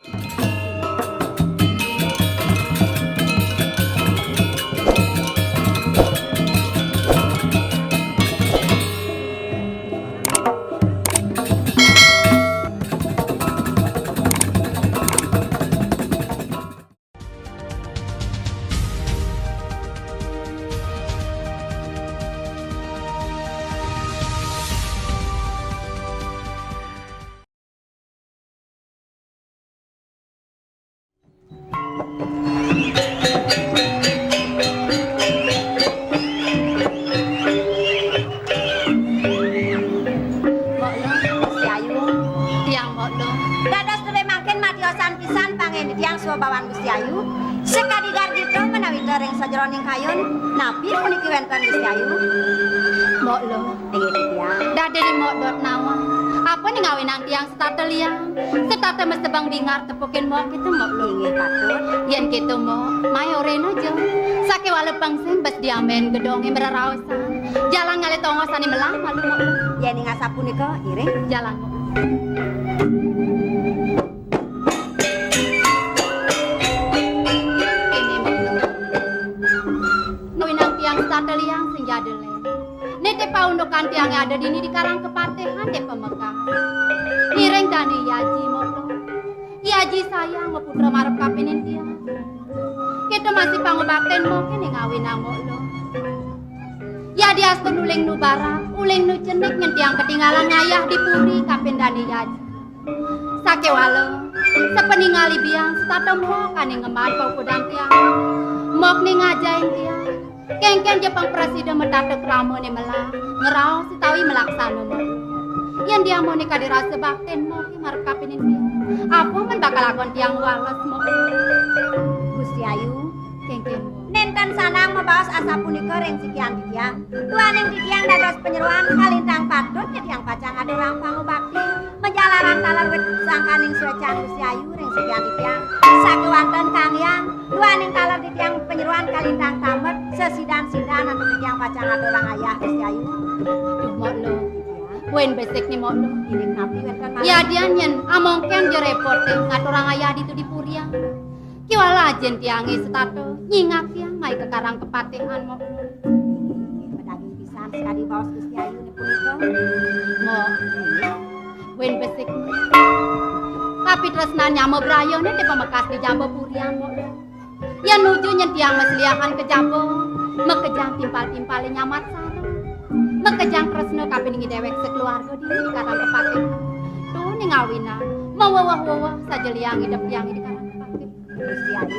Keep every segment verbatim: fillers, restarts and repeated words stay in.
Mbok Luh, Gusti Ayu. Tiang Mbok Luh. Dados tebih mangkin matiosan pisan panggen tiang swabawan Gusti Ayu. Sakadi garjita menawi ring sajeroning kayun, napi puniki wénten Gusti Ayu? Mbok Luh. Inggih tiang. Dadi ri Mbok Luh nawang. Apa ning ngawinang tiang setata liang? Setata mesebang bingar tepukin Mbok kéto Mbok Luh. Inggih patut. Yén kéto Mbok, mai orena ja. Sakéwala pengsing bes diamben gedongé mreraosan. Jalan ngalih tongos ané melah malu Mbok Luh. Yén ing asapunika, iring. Jalan Mbok Luh. Kéné Mbok Luh. Ngawinang tiang setata liang sing ja ada lén. Nitih paundukan tiangé ada dini di Karang Kepatihan dé pamekas. Ngiring dané I Aji Mbok Luh. I Aji sayang maputra marep kapining tiang. Kéto masih pangubaktin Mbok ning ngawinang Mbok Luh. Yadiastun uling nu barak, uling nu cenik nyén tiang ketinggalan ayah di puri kapin dané I Aji. Sakéwala, sapaningalé biang setata Mbok ané ngemban paukudan tiang. Mbok ning ngajahin tiang. Kéngkén ja pang prasida matata kramané melah, ngraos utawi malaksana Mbok. Yén diamoné kadi rasa baktin Mbok ing marep kapining tiang, apa men bakal lakon tiang wales Mbok? Gusti Ayu, kéngkén Mbok. Nénten sanang mabaos asapunika ring sikian titiang. Duaning titiang dados panyeroan kalintang patut titiang pacang aturang pangubakti. Majalaran taler wit sangkaning suécan Gusti Ayu ring sikian titiang. Sakéwanten Kang Hyang, duaning taler titiang panyeroan kalintang tamet, sesidan-sidan antuk titiang pacang aturang ayah Gusti Ayu. Duh, Mbok Luh. Wén besik né Mbok Luh. Inggih napi wénten malih? Yadian yén amongkén ja répoté ngaturang ayah ditu di purian. Kéwala ajin tiangé setata nyingak tiang mai ka Karang Kepatihan Mbok Luh. Inggih, madaging pisan sakadi baos Gusti Ayu punika. Mbok. Wén besik. Kapitresnan nyama brayané té pamekas di jaba purian Mbok Luh. Yén nuju nyén tiang masliahan ka jaba, makejang timpal-timpalé nyamatsara. Makejang tresna kapining déwék sakeluarga dini di Karang Kepatihan. Tuh ning ngawinang, maweweh-weweh saja liang idep tiangé di Karang Kepatihan. Gusti Ayu,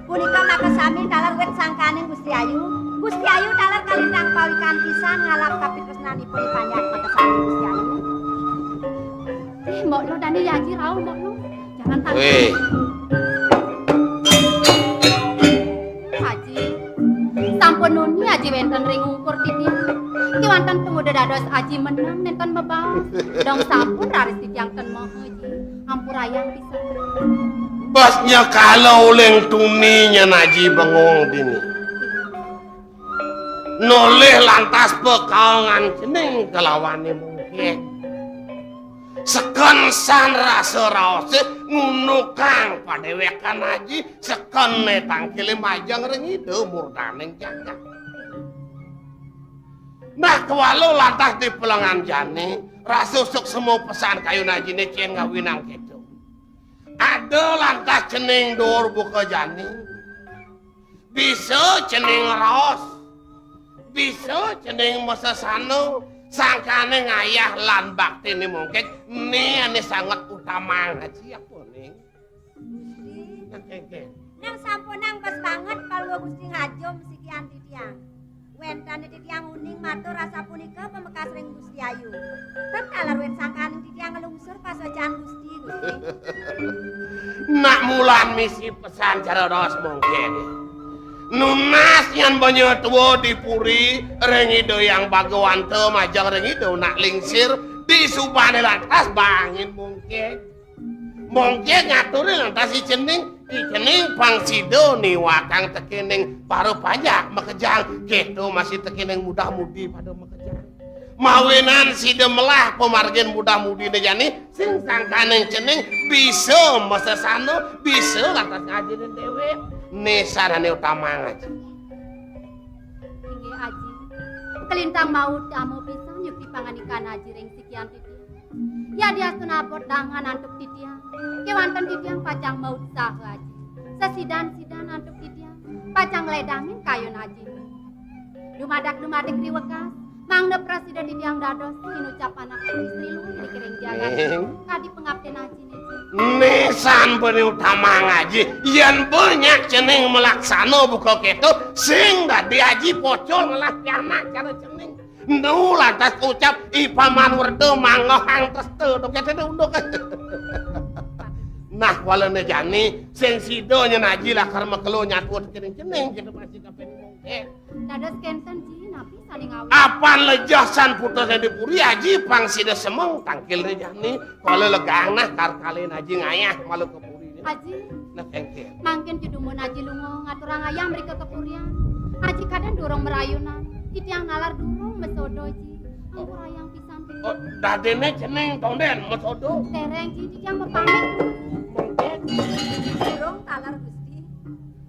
punika makasami taler wit sangkaning Gusti Ayu. Gusti Ayu taler kalintang pawikan pisan ngalap kapitresnanipun panjak makasami Gusti Ayu. Ih, Mbok Luh, dané I Aji rauh, Mbok Luh. Jangan takut. Wéh. Aji, sampun nuni Aji wénten ring ungkur titiang. Kéwanten tumuda dados Aji meneng nénten mabaos. Dong sampun raris titiang ten maha, Ji. Ampurayang pisan. Bas nyakala uling tuni nyén Aji bengong dini. Nolih lantas pakaongan cening kalawané mungkin. Seken san rasa raosé ngunukang padéwékan Aji, seken né tangkilé majeng ring Ida murdaning jagat. Nah, kéwala lantas di pelengan jani, rasa suksma pesan kayun Ajiné cén ngawinang kéto. Ada lantas cening duur buka jani. Bisa cening raos. Bisa cening masesana sangkaning ayah lan baktiné mungkin né ané sanget utama ngaji apa ning? Gusti. Nang kéngkén. Nang sampunang bes banget palungguh Gusti ngajum sikian titiang. Wénten titiang uning matur asapunika pamekas ring Gusti Ayu. Ten taler wit sangkaning titiang nglungsur pasuécan Gusti, Gusti. Nak mulan misi pesan cara raos mungkin. Nunas nyén banya tua di puri ring Ida Hyang Bagawanta majeng ring Ida nak lingsir di subané lantas bangin mungkin. Mungkin ngaturin lantas i cening, i cening pang sida niwakang tekéning para panjak makejang, kéto masih tekéning muda-mudi pada makejang. Mawinan sida melah pamargin muda-mudine jani, sing sangkaning cening bisa masesana, bisa lantas ngajinin dewek. Né sanané utama ngaji. Inggih, Aji. Kalintang mautama pisan yukti pangandikan Aji ring sikian titiang. Yadiastun abot dangan antuk titiang, kéwanten titiang pacang mautsaha, Aji. Sesidan-sidan antuk titiang pacang ngledangin kayun Aji. Dumadak-dumadik riwekas, mangda prasida titiang dados inucap anak istri luhur ring jagat. Ning. Kadi pangaptin Aji niki. Né san bani utama ngaji, yén banyak cening malaksana buka kéto, sing dadi aji pocol ngelah pianak cara cening. Nu lantas ucap, "I Paman Werda mangohang tresta," to kéto unduk. Nah, walane jani, sing sida nyén aji lakar makelo nyatut cening-cening, kéto pasti kapen mungkin. Dados kénten, Ji, napi sané ngawit? Apan lejah san putus di puri, aji pang sida semeng tangkil ri jani. Kala legang nah kar kalin aji ngayah malu ka puri. Aji. Nah, kéngkén. Mangkin Ji dumun Aji lunga ngaturang ayam mrika ka purian. Aji kadén durung marayunan. Titiang nalar durung masodo, Ji. Ampurayang pisan, Ji. Oh, dadine cening tondén masodo. Dereng, Ji, titiang mapamit. Durung taler, Gusti.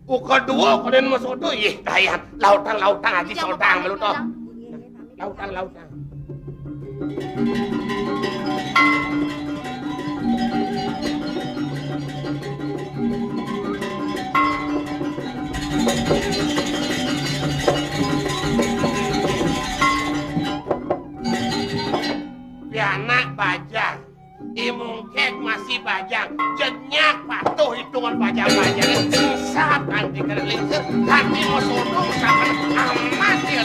Uka dua kadén masodo, ih, dayan. Lautang, lautang, aji sodang malu to. Lautang, lautang. Pianak bajang. I Mongkég masih bajang, jenyak patuh hitungan bajang-bajang. Sat anti kena lingsir, hati mau sodong, saban amat ya.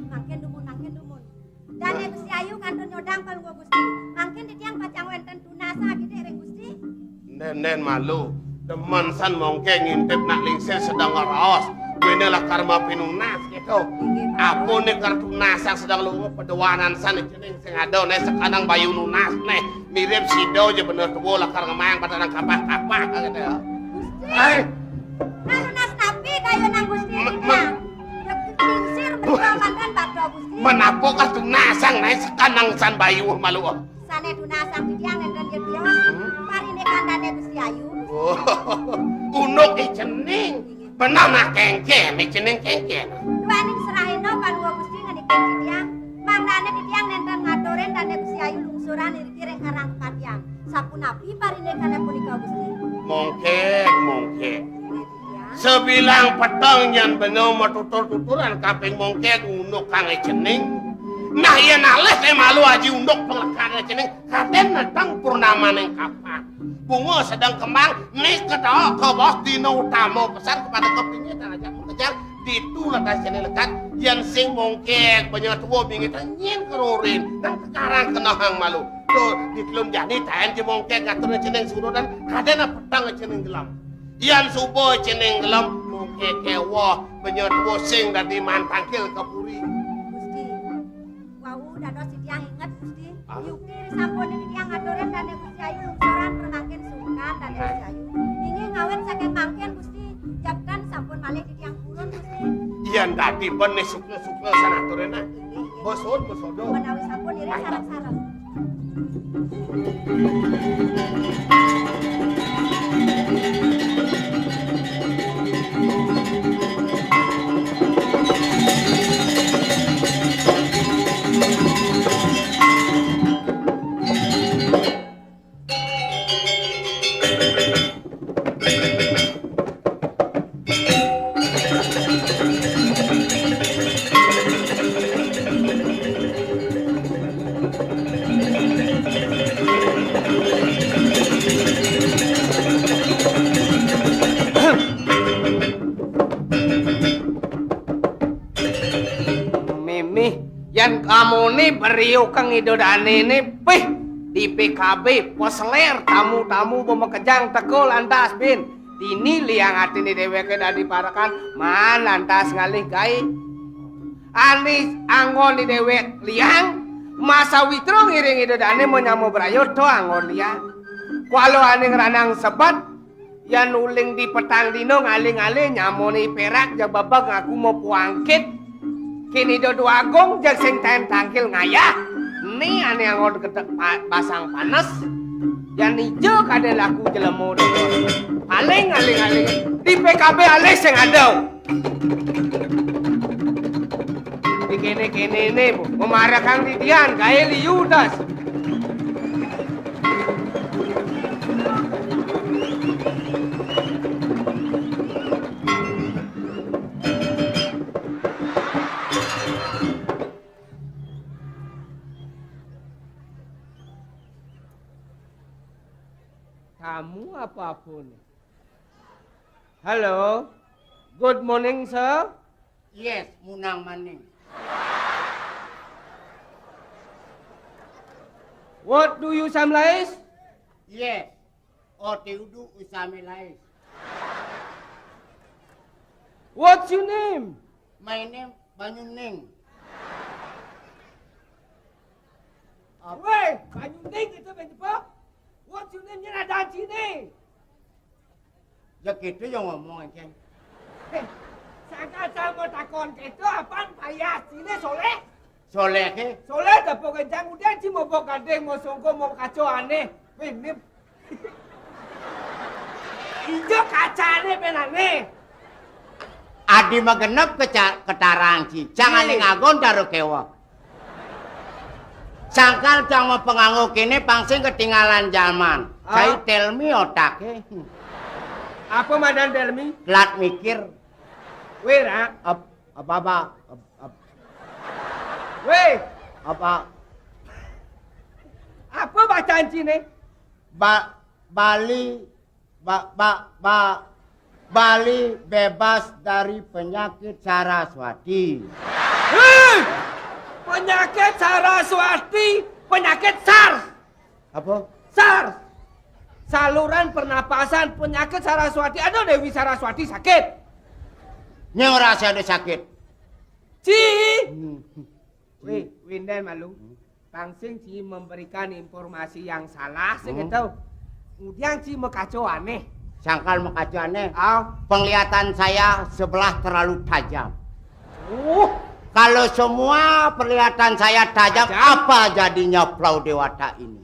Mangkin dumun, mangkin dumun. Dané Gusti Ayu kantun nyodang Palungguh Gusti. Mangkin titiang pacang wénten tunasa kidik ring Gusti. Nénén malu. Demen san Mongkég ngintip nak lingsir sedeng ngeraos. Duéné lakar mapinunas kéto. Apa né kar tunasang sedeng lunga padewanan san cening sing ada né sekanang bayu nunas né. Mirip sida ja bener tua lakar ngemaang pada nang kapah-kapah kéto. Gusti. Hai. Nanunas napi kayunan Gusti titiang? Lingsir menika manten bada Gusti. Menapa kar tunasang naé sekanang san bayu malu. Sané tunasang titiang nénten ya tios. Parindikan dané Gusti Ayu. Oh, unduk i cening. Bener nah kéngkén, i cening kéngkén. Duaning serahina panuwun Gusti ngenikin titiang. Mangdané titiang nénten ngaturin dané Gusti Ayu lungsuran iriki ring karang kadiang. Sapunapi parindikane punika, Gusti? Mongkég, mongkég. Sabilang peteng nyen bena matutur-tuturan kaping Mongkég unduk kang i cening. Nah, yén alih té malu aji unduk panglekan i cening, kadén neteng purnamaning kapat. Bunga sedeng kembang, nika taha kebos dina utama pesan kepada kepingin dan ajak makejang, ditu lekas jani lekat, yén sing Mongkég, banya tua bingit nyén kerorin, dan kekarang kenehang malu. Tuh, di telun jani taén ja Mongkég ngatur cening surudan, kadén peteng cening gelem. Yan suba cening gelem, Mongkég kéweh, banya tua sing dadi mantangkil ka puri. Gusti, wau dados titiang inget, Gusti. Ah. Yukti risampun titiang ngaturin dané Gusti Ayu lungsuran permangkin sungkan dané Gusti Ayu. Inggih ngawit saking mangkin, Gusti, jabdan sampun malih titiang purun, Gusti. Yan dadi benih sukna-sukna sanaturin, nah. Inggih, inggih. Bos, bos, bos, bos. Menawi sampun iring sareng-sareng. Mimih, yan kamuni beriukang Ida Dané né, pih, di P K B, peseler tamu-tamu bemakejang teka lantas bin. Dini liang atiné déwéké dadi parekan, maan lantas ngalih gaé. Ané anggon di déwék liang, masawitra ngiring Ida Dané manyama braya to anggon liang. Kuala ané ngranang sebet, Yan uling di petang dina ngalih-ngalih nyamoni perak, jeg bebeg ngaku mau puangkit. Kini dodo agung, jeg sing taén tangkil ngayah. Ni ané anggon gedeg pa-, basang panes. Yan ija kadén laku jelema dodo. Paling ngalih-ngalih di P K B alih sing ada. Di kéné-kéné né, Bu, memarekang didian, gaé liu das. Tamu apa-apa né? Hello. Good morning, sir. Yes, munang maning. What do you samlais? Yes, ote udu usame lais. What's your name? My name Banyuning. Weh, Banyuning itu bentuk. What's your name? Nyén adan ciné. Ya gitu ya ngomong, Ceng. Heh, sangkal cang mau takon kéto, apan payas ciné Soléh? Soléh ké? Soléh tepuk kencang, udah ci mau bok gading, mau songko, mau kaco ané. Wih, ini ijo kacané penané. Adi magenep keca-, ketarang ci. Cang ané ngagon taruh kéwok. Sangkal cang mau penganggo kéné pang sing ketinggalan zaman. Ah. Cai telmi otaké. Apa madan telmi? Telat mikir. Wéh, Ra. Ap-, apa, apa? Ap-, ap-, Wéh. Apa? Apa bacaan ciné? Ba-, Bali Ba-, ba-, ba-, Bali bebas dari penyakit Saraswati. Hei! Penyakit Saraswati, penyakit SARS. Apa? SARS. Saluran pernapasan, penyakit Saraswati. Aduh, Dewi Saraswati sakit. Nyén ora sing ada sakit. Ci. Hmm. Wéh, wéh, ndén malu. Hmm. Pang sing ci memberikan informasi yang salah, sing Hmm. kéto. Kemudian ci makaco ané. Sangkal makaco ané. Ah. Penglihatan saya sebelah terlalu tajam. Uh. Kalau semua penglihatan saya tajam, Tajam. apa jadinya Pulau Dewata ini?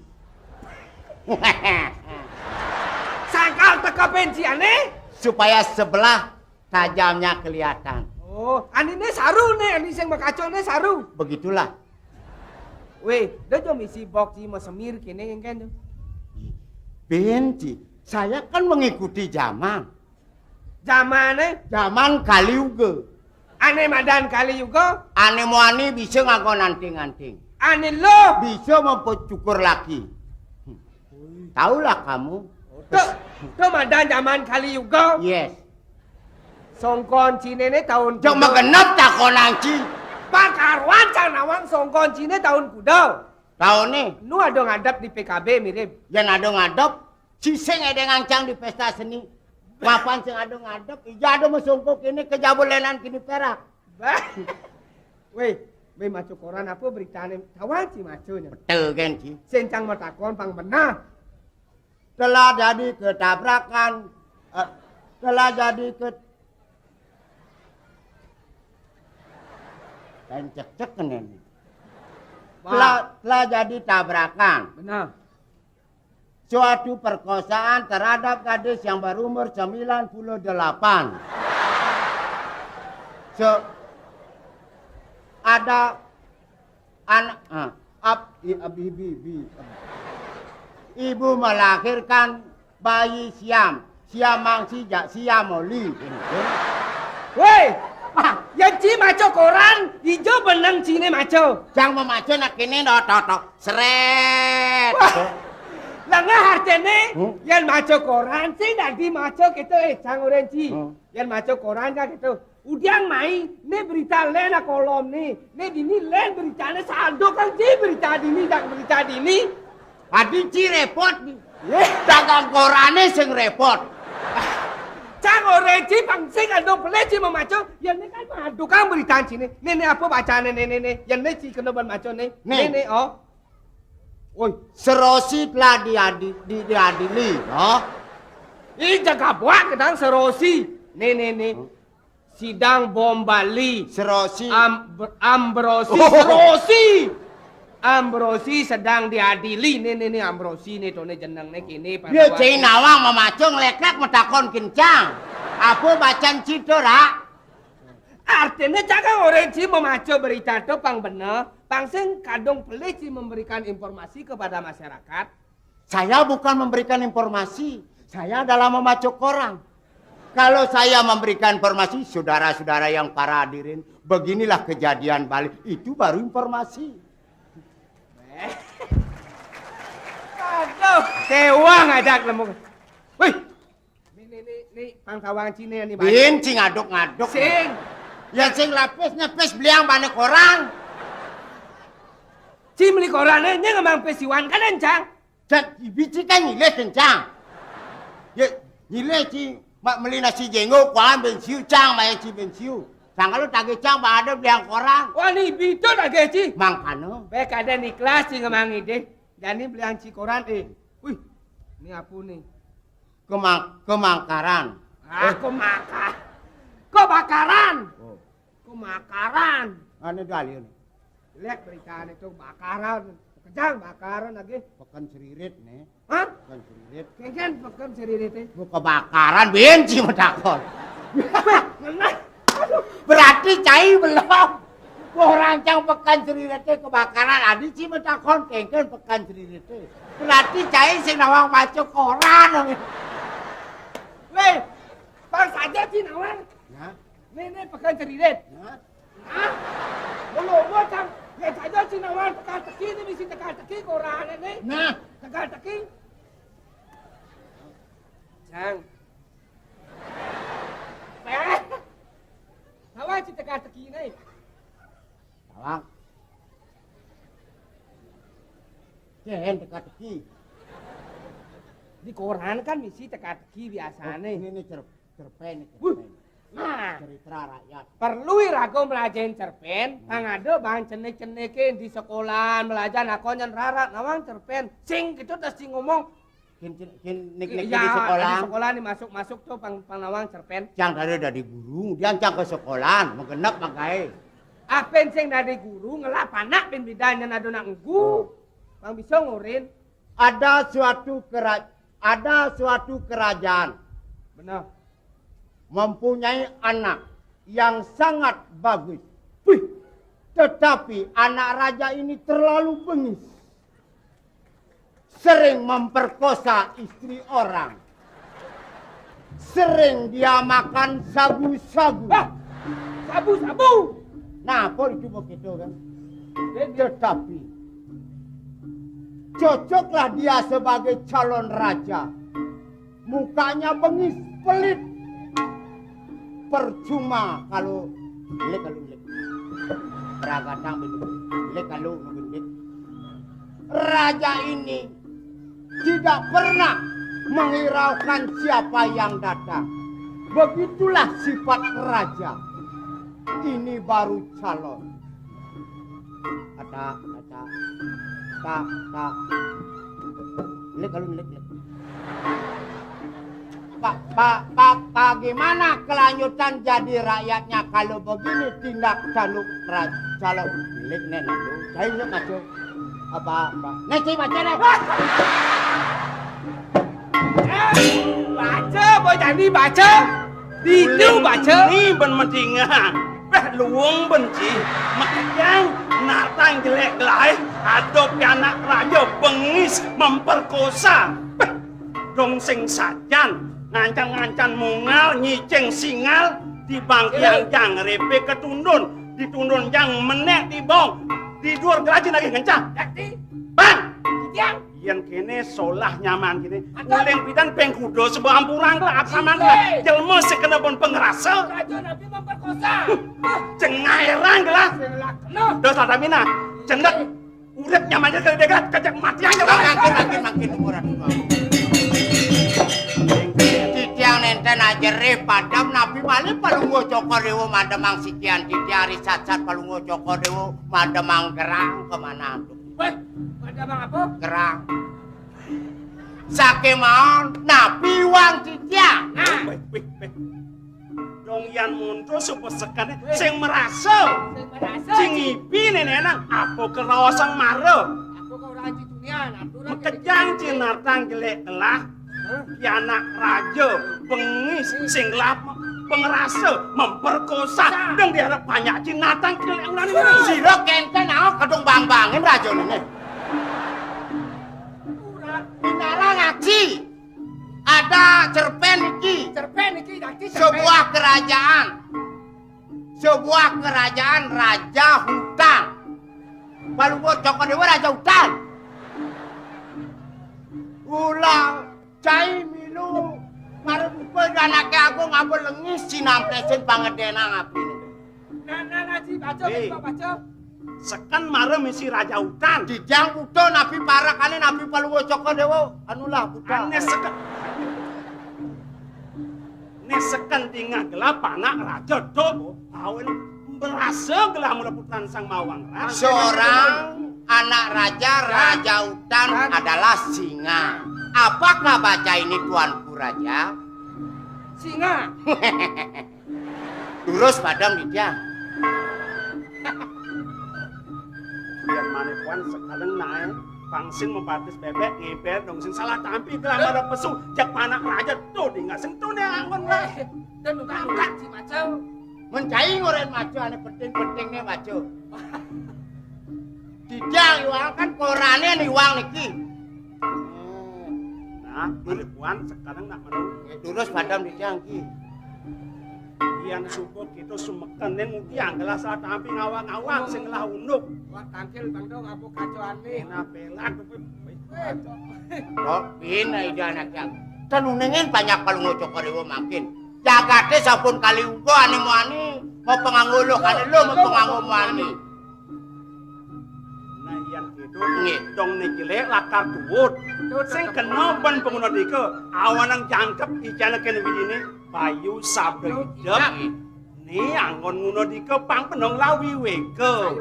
Sangkal tekepin ci ané. Supaya sebelah tajamnya kelihatan. Oh, aniné saru né, ani sing makaco né saru. Begitulah. Wéh, da jo misi bok ci masemir kéné kéngkén to. Bén ci, saya kan mengikuti zaman. Jamané? Zaman Kali Yuga. Ané madan Kali Yuga? Ané muani bisa nganggo anting-anting. Ané lo? Bisa mempercukur laki. Tahulah kamu. To, to madan zaman Kali Yuga? Yes. Songkon ciné né taun Jok kuda. Magenep takonan ci. Pakaruan cang nawang songkon ciné taun kuda. Taun né? Nu ada ngadep di P K B mirip. Yén ada ngadep, ci sing édéngan cang di pésta seni. Mapan sing ada ngadep, ija ada masongko kéné, kejaba lénan kini perak. Bah. Wéh, bé maca koran apa beritané? Tawang ci maca nya. Betul kan ci? Sing cang matakon pang beneh. Telah jadi ketabrakan, eh, telah jadi ke-, lain cek-cek kéné. Wah. Telah, telah jadi tabrakan. Benar. Suatu perkosaan terhadap gadis yang berumur sembilan puluh delapan. Se-, ada anak, ah, ap-, i-, ab-, ibi-, ibi-, ibu melahirkan bayi Siam. Siam mangsi jak Siam oli. Wéh, ah, yén ci maca koran, ijo beneng ciné maca. Cang mamaca nak kéné, do, do, do. Srét. Wah, lengeh artiné, Hmm? Yén maca koran, sing dadi maca kéto, eh, cang orén ci. Hmm. Yén maca koran kan kéto. Udiang mai, né berita lén a kolom né. Né dini lén beritané saldo kan ci berita dini, dak berita dini. Adi ci répot né. Yéh. Dagang korané sing répot. Cang orén ci pang sing ando pelé ci mamaca, yén né kan madu kan berita ciné. Né, né apa bacané né, né, né. Yén né ci kena ban maca né. Né. Né, né, oh. Woi, Serosi telah diadi-, di-, diadili, oh. Ih, jaga buak gedang serosi. Nih, nih, nih. Sidang bom Bali. Serosi. Am-, ber-, Ambrosi, oh. Serosi. Ambrosi sedang diadili. Nih, nih, nih, Ambrosi nih, to nih jeneng nih kini. Dia cai nawang mamaca ngleklek matakon kencang. Apa bacaan cita, Rak? Artinya, cang kan orang ci mamaca berita to pang bener, pang sing kadung pelih ci memberikan informasi kepada masyarakat. Saya bukan memberikan informasi, saya adalah mamaca koran. Kalau saya memberikan informasi, saudara-saudara yang para hadirin, beginilah kejadian Bali, itu baru informasi. Aduh, kewang ajak lemu. Wih, nih, nih, nih, nih, pang tawang ci nih, nih, Bang. Bin, ci ngaduk-ngaduk. Sing. Ya, sing lapis nyepis beliang bane koran. Ci meli koran, nih, nih, ngemang pesiwan kan, Encang? Cang, biji kan nyilih kencang. Ya, nyilih ci, mak meli nasi jenggo, kuahan bensiu, cang, maya ci bensiu. Sangka lu tagih cang, bang ada beliang koran. Wah, ni bitu tagih ci. Mangkana. Baik ada ni kelas ci ngemang ide. Jani beliang ci koran, eh. Wih, ni apa ni? Kemang-, kemangkaran. Ah, eh. Kemangkar. Kebakaran. Oh. Kemakaran. Ane dalil. Lihat berita ni tu bakaran. Kejang bakaran lagi. Pekan Seririt ni. Hah? Pekan Seririt. Kengken Pekan Seririt ni. Bukan kebakaran, benci matakon. Ngena. Aduh. Berarti cai belum. Orang cang Pekan Seririt ni kebakaran, adi ci matakon kengken Pekan Seririt ni. Berarti cai sing nawang maca koran. Weh, bang saja ci nawang. Ya. Nih, nih, Pekan Seririt. Nah. Hah? Belum, gua cang. Ya, saja ci nawang teka-teki ni, misi teka-teki koran ni. Nah. Teka-teki. Cang. Eh. Nawang ci teka-teki ni. Tawang. Cen teka-teki. Di koran kan misi teka-teki biasane. Oh, ini nih cer-, cerpen nih, cerpen. Nah, cerita rakyat. Perlu iraga melajahin cerpen, hmm, pang ada bahan cenik-cenike di sekolahan, belajar nakonyan rarat, nawang cerpen. Sing gitu tas sing ngomong. Kin, kin, kin nik-nik di sekolah. Di sekolah ni masuk-masuk tu pang, pang nawang cerpen. Cang dari, dari guru, dia cang ke sekolah, magenep magai. Apen sing dari guru, ngelah panak bin bidan nyan ada nak nggu. Oh. Pang bisa ngorin. Ada suatu kera-, ada suatu kerajaan. Benar. Mempunyai anak yang sangat bagus. Wih, tetapi anak raja ini terlalu bengis. Sering memperkosa istri orang. Sering dia makan sabu-sabu. Hah? Sabu-sabu? Nah, apa itu begitu kan? Tetapi, cocoklah dia sebagai calon raja. Mukanya bengis, pelit. Percuma kalau lek, kalau lek. Ragadang begitu. Lek kalau begitu. Raja ini tidak pernah menghiraukan siapa yang datang. Begitulah sifat raja. Ini baru calon. Ada, ada. Tak, tak. Lek kalau lek, lek. Pak, Pak, Pak, bagaimana kelanjutan jadi rakyatnya kalau begini tindak tanduk ra-, calon? Lek nek nandu, saya nak baca. Apa, apa? Nek, saya baca nek. Eh, baca, boy, jadi baca. Ditu baca. Ni ben medingan. Beh, luung ben ci. Makejang, natang jelek gelai. Ada pianak raja bengis memperkosa. Beh, dong sing sajan. Ngancan-ngancan mungal, nyicing singal, di bangkiang jang repe ketundun, ditundun jang menek di bong, di duur gelajin lagi ngencang. Dakti. Bang! Titiang. Yen kene solah nyaman kene. Aduh. Uling pidan pengkuda sebuah ampurang lah, aksaman lah. Jelma sing kena pun pengerasa. Raja nabi memperkosa. Huh, cengairang lah. Selak kena. Dos adamina. Cendek. Urip nyaman aja kali degat, kejak mati aja. Makin, makin, makin umuran tua. Titiang nenten aja rih padam nabi malih palungguh Cokor Dewa mademang sikian titiang ri sat-sat palungguh Cokor Dewa mademang gerang kemana tuh? Weh, mademang apa? Gerang. Sakémaon napi iwang titiang? Nah. Wéh, wéh, wéh. Dong yan monto suba sekene sing marasa. Sing marasa, Cing Ji. Ibi nénénan apa karaosan mara? Apa karaosan titiang, aturan. Makejang cinartang jelék telah. Hah? Ki anak raja bengis sing gelap pengerasa memperkosa. Nah. Dong diharap banyak cinartang jelék ngenani. Sira kénten aos kedung bang-bangin rajané. Pinarang aji. Ada cerpén iki. Cerpén iki, dadi cerpén. Sebuah kerajaan. Sebuah kerajaan raja hutan. Palungguh Cokor Déwa raja hutan. Ulah cai milu. Mara rupa anaké agung apa lengis sinampesin pangedénan apiné. Nah, nah, nah, Ji, baca, Ji. Baca. Seken mara misi raja hutan. Titiang buta napi parekané napi Palungguh Cokor Déwa. Anulah buta. Ané seken. Né seken dingeh gelah panak raja to. Awen berasa gelah mula putran sang mawang raja. Seorang anak raja, raja hutan adalah singa. Apakah baca ini, Tuanku Raja? Singa. Durus padam di dia. Biar mané puan sekaleng naé, pang sing mabatis bébék ngéber dong sing salah tampi gelah mara pesu, jak panak raja to dingeh sing to né anggon lah. Eh, dan udah angkat si macam. Mencai ngoren maca ané penting-pentingné maca. Titiang iwang kan korané iwang niki. Nah, mané puan sekarang nak menung. Eh, durus padam titiang ki. Yan suba kita sumeken ning udiang gelah satampi ngawang-ngawang sing lah unduk. Wah, tangkil Bang Dong, apa kacoane? Nah, pelat. Weh, kok pina ida anak yang. Ten uningin banyak Palungguh Cokor Dewa makin. Jagate sampun kali uga ane muani, mau penganggo loh kali lo, mau penganggo muani. Nah, yan gitu. Nggih. Dong ne jelek lakar tuwut. Sing kena ben panguna dika, awanang jangkep ijana kene widine, payu sabda idep. Nggih. Ni anggon nguna dika pang penong lawi weka.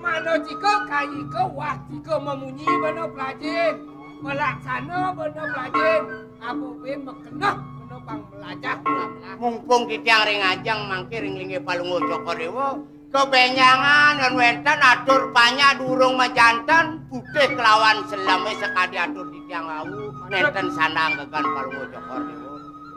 Mano jika kayika wah jika memunyi bena pelajin, melaksana bena pelajin, apa ben mekenah bena pang melajah. Mumpung titiang ring ajeng mangke ring linggih Palungguh Cokor Dewa, kebenjangan lan wenten atur panjak durung majanten, putih kelawan seleme sakadi atur titiang wau, nenten sandang gegan Palungguh Cokor Dewa.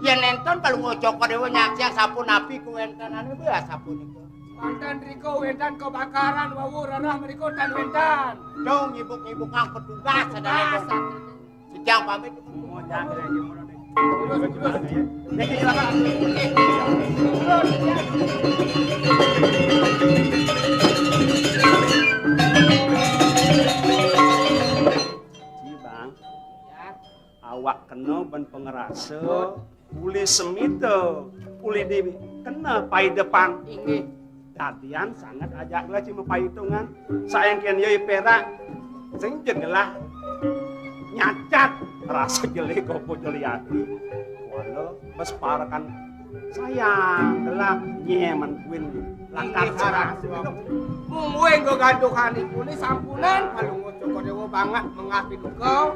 Yen nenten Palungguh Cokor Dewa nyaksiang sapunapi kawentenane, be asapunika. Wonten rika wenten kebakaran wau rerah mrika tan wenten. Dong nyibuk-nyibukang petugas sadaya. Petugas. Dong. Sejang pamit. Terus, terus. Ci, Bang. Ya. Awak kena ben pengerasa, uli semita, uli di kena paidepan. Inggih. Dadian sangat ajak gelah cuma paitungan. Sayang ken yoi perak, sing jegelah nyacat rasa jeli kopo jeli ati. Kuala bes parekan sayang gelah nyemen kuin lakar. Inggih, sarang. Mungguing gegaduhan iku ni sampunan, Palungguh Cokor Dewa banget mengapi duka.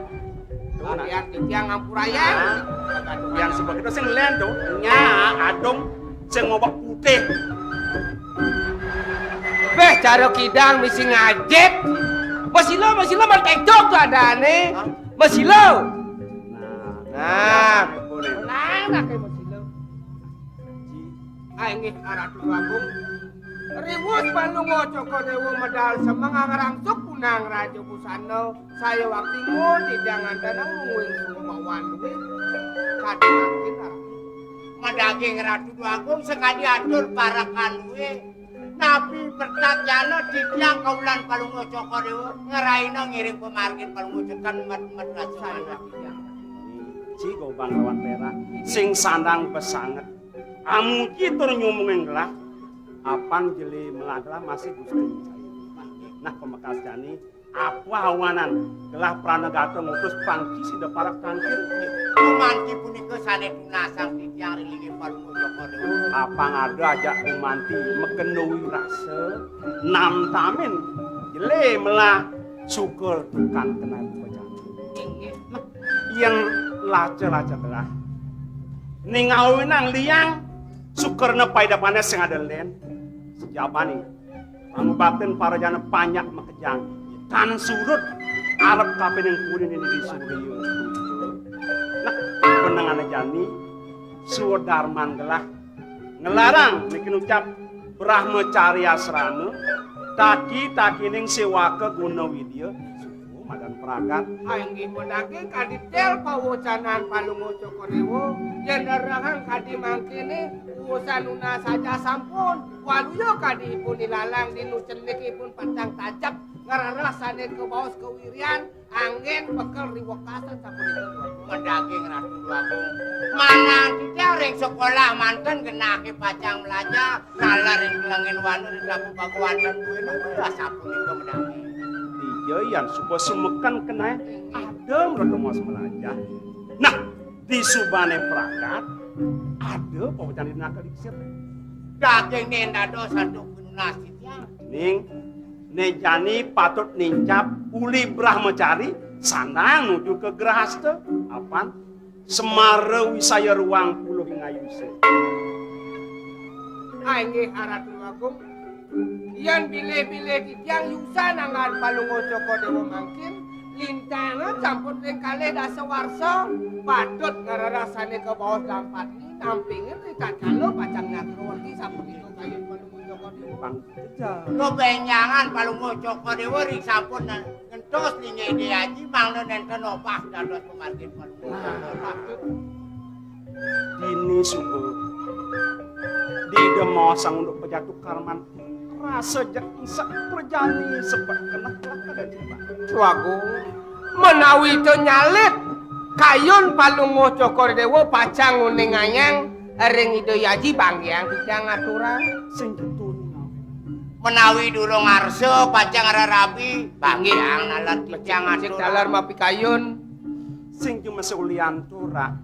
Tuh, nah. Biar titiang ngampurayang. Nah. Yang sebab kita sing len tuh, nya adong sing ngobak putih. Beh, cara kidang mesti ngajit. Masilo, masilo, man tektok tuh adane. Hah? Masilo. Nah. Nah. Boleh. Nah, nah, kayak masilo. Ji. Ai nggih, Ratu Agung. Riwus Palungguh Cokor Dewa medal semeng ngrangsuk punang Raja Busana. Saya wakti ngun tidak ngantenang mungguing sumbawan duwe. Kadi makin, Ratu. Madaging Ratu Agung sekadi atur parekan duwe. Napi pertatyana titiang kaulan Palungguh Cokor Dewa ngeraina ngiring pamargin Palungguh Cokor met-met rasa. Saya wakti. Ci Gobang lawan Perak sing sandang besanget. Amuji tur nyumungin gelah, apan jeli melah gelah masih Gusti. Nah, pamekas jani, apa awanan gelah pranagata ngutus pangci sida parak tangkil? Gumanti punika sane tunasang titiang ring linggih Palungguh Cokor Dewa. Apang ada ajak gumanti makena wirasa, namtamin jeli melah suka tukang kenal pajangan. Inggih. Nah, Yén laca-laca gelah, ning awinang liang, sukerna paidepané sing ada lén. Sejabane, pangubaktin parajana panjak makejang. Tan surut arep kapining puri nini di surya. Nah, benengane jani, swadarman gelah, ngelarang niki nucap Brahmacari asrama, taki-takining séwaka guna widya, suku madan pragat. Ah, inggih madaging kadi tel pawocanan Palungguh Cokor Déwa, yén rerehang kadi mangkéné, urusan nunas saja sampun, waluya kadi ipun ilalang dinu cenik ipun pacang tajep, ngrereh sané kabaos kawirian, Anggén bekel riwekasan sapunika. Madaging Ratu Déwa Agung. Manah titiang ring sekolah manten genahé pacang mlajah, nalar ring kelengin wana ring Prabu Bagawan dan duéné ulah sapunika madaging. Dija yan suba sumeken kenaé adem rada maos mlajah. Nah, di subané pragat ada pawecan di nakal diksir. Daging né dados antuk pinunas titiang. Ning Né jani patut nincap uli brahmacari, sandang nuju ka grahasta, apan semara wisaya ruang puluh ing ayusa. Ah, inggih, Ratu Agung. Yén bilih-bilih titiang yusan anggan Palungguh Cokor Déwa mangkin, lintangan sampun ping kalih dasa warsa, patut ngrereh sané kabaos dampatni, nampingin ritatkala pacang nyakrawerti sapunika kayun Palungguh Cokor Déwa. Kebenjangan Palungguh Cokor Déwa ring sampun ngentos linggih Ida Aji mangda nénten obah dados pamargin Palungguh Cokor Déwa. Dini suba di Ida maosang unduk pejatu karman rasa jeg engsek prajani sebet keneh kelakar. Swagung, menawi ita nyalit kayun Palungguh Cokor Déwa pacang nguningayang ring Ida Aji, banggiang titiang ngaturang. Sing ketun. Menawi durung arsa pacang rerabi, banggiang nalar titiang ngaturang. Nalar mapikayun. Sing cuma seulian turak.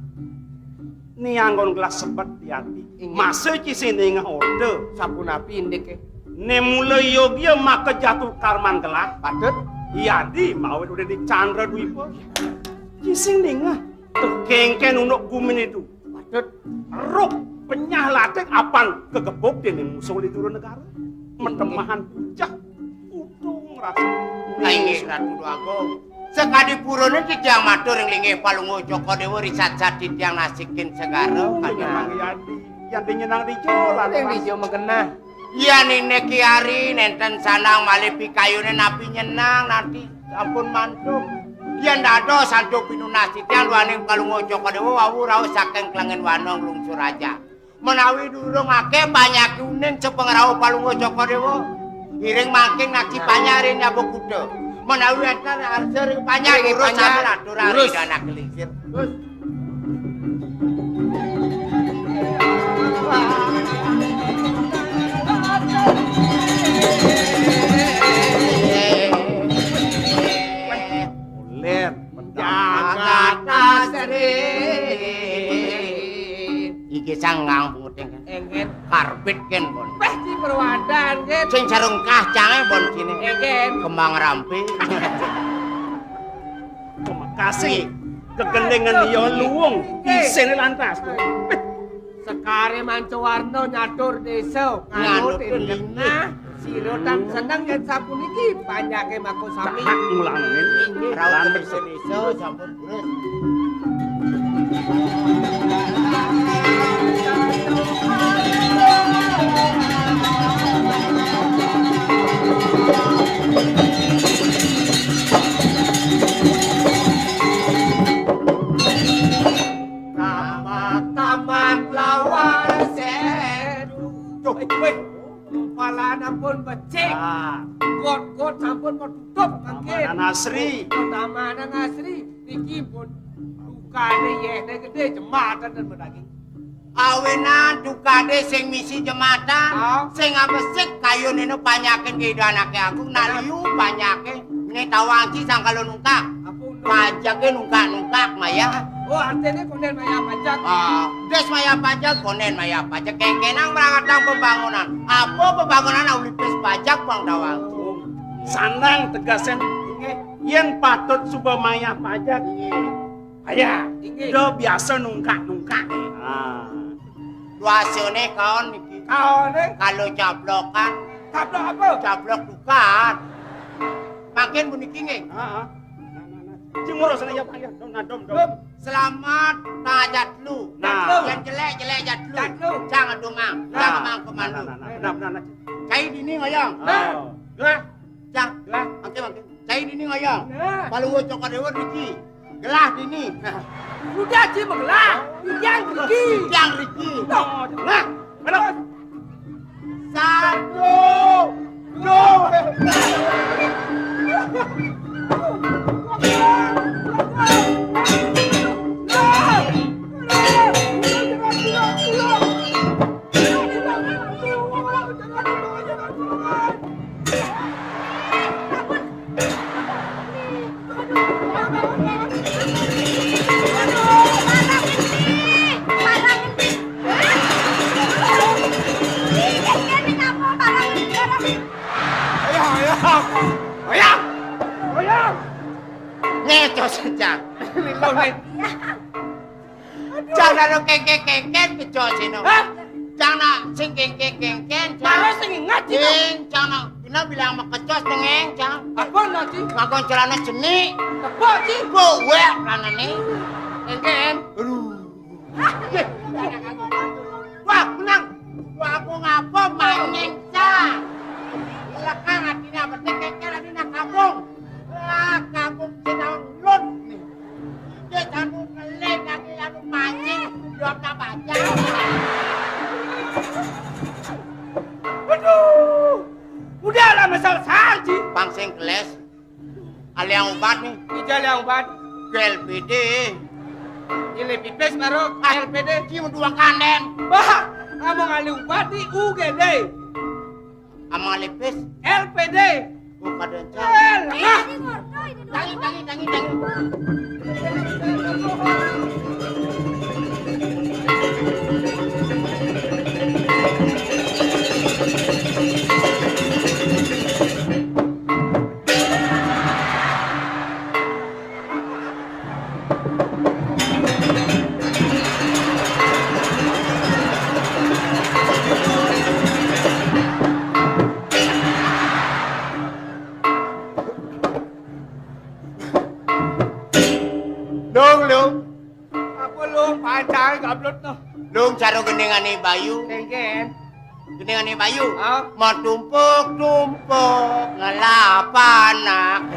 Ni anggon gelah sebet di ati. Inggih. Masa ci sing ningeh orta. Sapunapi indiké? Né mula yogia maka jatuh karman gelah. Patut. Yadi mawit udah di Chandra Dwipa. Ci sing ningeh. Kéngkén unduk guminé tu. Patut. Ruk penyah latik apan kegebuk déning musuh di Dura Negara. Medemahan pucah. Udung rasa. Inggih, Ratu Déwa Agung. Sakadi purana titiang matur ring linggih Palungguh Cokor Déwa, risat-sat titiang nasikin segara. Yadi, yadi nyenang dija, ring dija magenah. Yén indik Ki Ari nénten sandang malih pikayuné napi nyenang, napi sampun mantuk. Yén dados antuk pinunas titiang duaning Palungguh Cokor Déwa wau rauh saking kelengin wana nglungsur raja. Menawi durung akéh panjaké uning sapangrauh Palungguh Cokor Déwa, iring mangkin naksi panjak ring Nyaba Kuta. Menawi wénten arsa ring panjak, urus sampun atur ring Ida Anak Lingsir. Ulir, jagat asri. Iki sanggang punguting. Enggih. Karbit kén, pon. Wéh, ci perwadan, nggih. Sing sarung kacangé, pon, ciné. Enggih. Kembang rampi. Terima kasih. Kegendingan. Aduh, iya luwung. Nggih. Isiné lantas. Sekaré manca warna nyatur désa. Nganut nganut genah. Sira tan seneng yén sapuniki panjaké mako sami. Cakak mulane. Inggih. Raut lan desa-desa sampun purus. Tamat-tamat lawan sedu. Duh, wéh. Kempalan ampun becik. Ah. Got-got sampun ketutup mangkin. Tamanan asri. Tamanan asri. Niki pun tukadé yéhné gedé, jematan dan madaging. Awinan tukadé sing misi jematan, ah, sing abesik kayuné panjaké Ida Anaké Agung, nah liu panjaké né tawang ci sangkala nungkak. Apa untuk pajaké nungkak-nungkak maya. Oh, artiné kondén maya pajak. Ah, des maya pajak, kondén maya pajak. Kéngkénang mrangatang pembangunan. Apa pembangunan ulipis pajak, Bang Dawang? Sandang tegasen. Inggih. Yén patut suba mayah pajak. Inggih. Ayah, inggih. Dia biasa nungkak-nungkak. Ah. Biasane kaon niki. Kaone? Kalau cablokan. Cablok apa? Cablok dukan. Mangkin puniki nggih. Heeh. Nah, nah, nah. Sing ngurus sana ya, Pak, ya. Dom, nah, dom, dom. Dom. Selamat tengah jatlu. Nah. Jatlu. Yang jelek-jelek jatlu. Jatlu. Jangan domang. Nah. Jangan mang kemanu. Nah, nah, nah, nah. Benar, benar, nah. Cai dini ngoyong. Nah. Oh. Gelah. Cang. Gelah. Mangkin, mangkin. Cai dini ngoyong. Nah. Palu cokor dewa niki. Gelah dini. Udah, Ci, begelah. Yang Riki. Yang Riki. Nah, mana? Satu, dua. Ayang, ayang. Ayang. Ayang. Ngecos, Cang. Lho, Nek. Cang nang kengken-kengken kecos ino. Hah? Cang nak sing kengken-kengken, Cang. Mara sing ingat, Ci. Sing, Cang nak dina bilang makecos dengeng, Cang. Apa nanti? Nganggo celana jenik. Tepuk, Ci. Bowek lanane. Kengken. Aduh. Wah, menang. Wah, aku ngapa maning, Cang? Lekang atine betik kengken atine kampung. Wah, kampung sing tau lun. Dia sanu ngeling lagi, anu mancing, dia tak baca. Aduh, udah lah masalah sanji. Pang sing keles. Aliang ubat nih. Ija aliang ubat. Ke L P D. Ini pipis baru ke L P D. Ci dua kanden. Bah, kamu ngali ubat di U G D. Amang lipis. L P D. Oh, kadang. Eh, lah. Tangi, tangi, tangi, tangi. Lung, Lung. Apa, Lung? Pancang gablot no. Lung, cara gendingane Bayu. Kengken. Gendingane Bayu. Ah. Matumpuk-tumpuk ngelapanak.